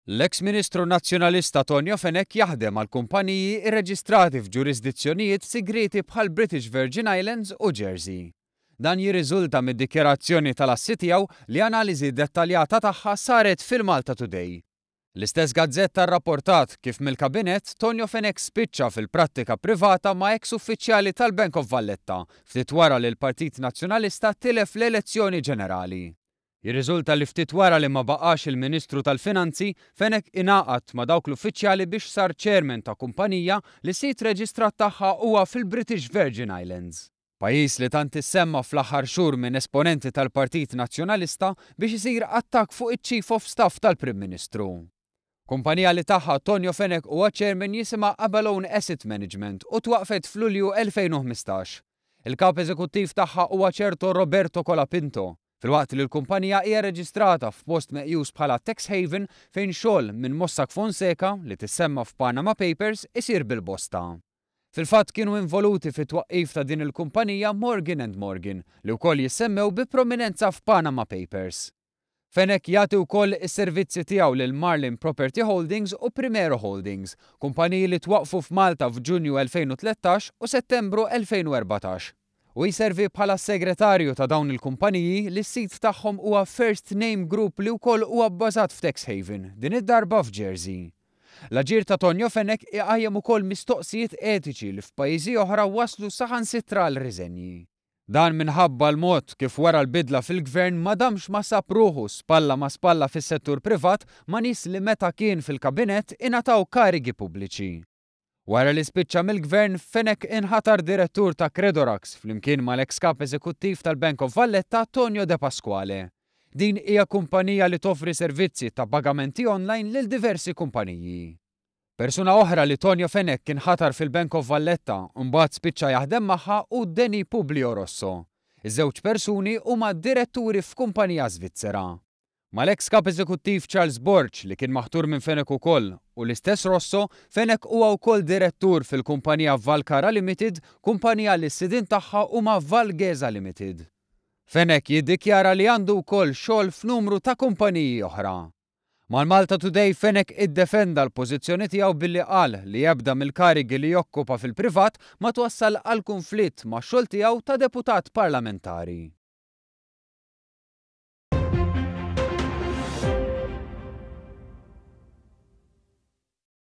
L-eks Ministru Nazzjonalista Tonio Fenech jaħdem għal kumpaniji rreġistrati f'ġurisdizzjonijiet sigrieti bħal British Virgin Islands u Jersey. Dan jirriżulta mid-dikjarazzjoni tal-assi tiegħu li analiżi dettaljata tagħha saret fil-Malta Today. L-istess gazzetta rrapportat kif mill-Kabinett Tonio Fenech spiċċa fil-prattika privata ma' eks uffiċjali tal-Bank of Valletta ftit wara li l-Partit Nazzjonalista tilef l-elezzjoni ġenerali. Jirriżulta li ftit wara li ma baqax il-Ministru tal-Finanzi, Fenech ingħaqad ma' dawk l-uffiċjali biex sar chairman ta' kumpanija li s-sit reġistrat tagħha huwa fil-British Virgin Islands. Pajjiż li tant issemma fl-aħħar xhur minn esponenti tal-Partit Nazzjonalista biex isir attakk fuq iċ-Chief of Staff tal-Prim Ministru. Kumpanija li tagħha Tonio Fenech huwa chairman jisimha Abalone Asset Management u twaqqfet f'Lulju 2015. Il-Kap Eżekuttiv tagħha huwa ċerto Roberto Colapinto, filwaqt li l-kumpanija hija reġistrata f'post meqjus bħala tax haven fejn xogħol minn Mossack Fonseca, li tissemma f'Panama Papers, isir bil-bosta. Fil-fatt kienu involuti fit-twaqqif ta' din il-kumpanija Morgan and Morgan, li wkoll jissemmew bi prominenza f'Panama Papers. Fenech jagħti wkoll is-servizzi tiegħu lil Marlin Property Holdings u Primero Holdings, kumpaniji li twaqqfu f'Malta f'Ġunju 2013 u Settembru 2014. Hu jservi bħala s-segretarju ta' dawn il-kumpaniji li s-sid tagħhom huwa First Name Group li wkoll huwa bbażat f'tax haven, din id-darba f'Jersey. L-aġir ta' Tonio Fenech iqajjem ukoll mistoqsijiet etiċi li f'pajjiżi oħra wasslu saħansitra għal riżenji. Dan minħabba l-mod kif wara l-bidla fil-Gvern ma damx ma sab ruħu spalla ma' spalla fis-settur privat ma' nies li meta kien fil-Kabinett ingħataw karigi pubbliċi. Wara li spiċċa mill-Gvern, Fenech inħatar direttur ta' Credorax flimkien mal-eks Kap Eżekuttiv tal-Bank of Valletta Tonio Depasquale. Din hija kumpanija li toffri servizzi ta' pagamenti online lil diversi kumpaniji. Persuna oħra li Tonio Fenech kien ħatar fil-Bank of Valletta u mbagħad spiċċa jaħdem magħha hu Denis Publio Rosso. Iż-żewġ persuni huma diretturi f'kumpanija Svizzera. Mal-eks Kap Eżekuttiv Charles Borg, li kien maħtur minn Fenech ukoll, u l-istess Rosso, Fenech huwa wkoll direttur fil-kumpanija Valcara Limited, kumpanija li s-sidien tagħha huma Valgesa Limited. Fenech jiddikjara li għandu wkoll xogħol f'numru ta' kumpaniji oħra. Mal-Malta Today Fenech iddefenda l-pożizzjoni tiegħu billi qal li ebda mill-karigi li jokkupa fil-privat ma twassal għal kunflitt max-xogħol tiegħu ta' deputat parlamentari.